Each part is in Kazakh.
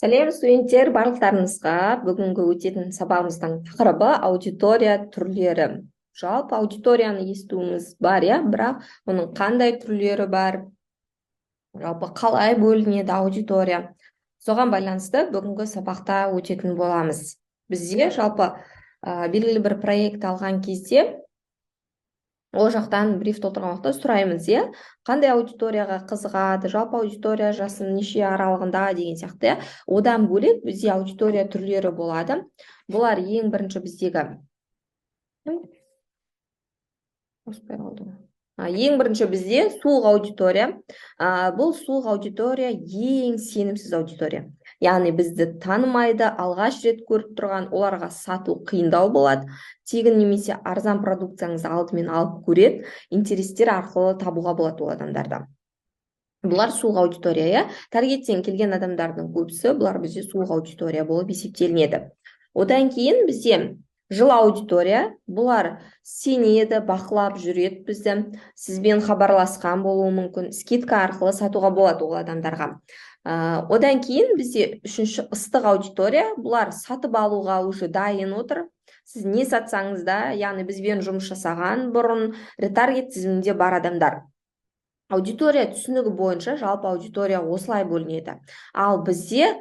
Сәлем, студенттер, барлықтарыңызға! Бүгінгі өтетін сабағымыздың тақырыбы – аудитория түрлері. Жалпы аудиторияны естуіміз бар, иә, бірақ оның қандай түрлері бар, жалпы қалай бөлінеді аудитория, соған байланысты бүгінгі сабақта өтетін боламыз. Бізде жалпы белгілі бір проект алған кезде, ол жақтан бриф толтырған уақытта сұраймыз, иә, қандай аудиторияға қызығады, жалпы аудитория жасы неше аралығында деген сияқты, иә. Одан бөлек бізде аудитория түрлері болады. Бұлар ең бірінші біздегі, қоспай қалды ғой. Ең бірінші бізде суық аудитория. Бұл суық аудитория – ең сенімсіз аудитория, яғни бізді танымайды, алғаш рет көріп тұрған, оларға сату қиындау болады. Тегін немесе арзан продукцияңызды алдымен алып көреді, интерестер арқылы табуға болады ол адамдарды. Бұлар суық аудитория, иә. Таргеттен келген адамдардың көбісі, бұлар бізде суық аудитория болып есептелінеді. Одан кейін бізде жылы аудитория. Бұлар сенеді, бақылап жүреді бізді, сізбен хабарласқан болуы мүмкін, скидка арқылы сатуға болады ол адамдарға. Одан кейін бізде үшінші ыстық аудитория. Бұлар сатып алуға уже дайын отыр, сіз не сатсаңыз да, яғни бізбен жұмыс жасаған бұрын, ретаргет тізімінде бар адамдар. Аудитория түсінігі бойынша жалпы аудитория осылай бөлінеді. Ал бізде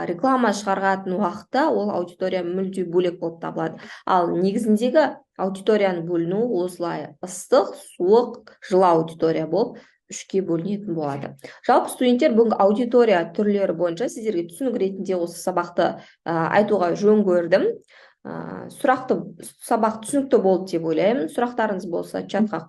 реклама шығаратын уақытта ол аудитория мүлде бөлек болып табылады. Ал негізіндегі аудиторияның бөлінуі осылай: ыстық, суық, жылы аудитория болып үшке бөлінетін болады. Жалпы, студенттер, бүгінгі аудитория түрлері бойынша сіздерге түсінік ретінде осы сабақты айтуға жөн көрдім. Сұрақты, сабақ түсінікті болды деп ойлаймын. Сұрақтарыңыз болса, чатқа.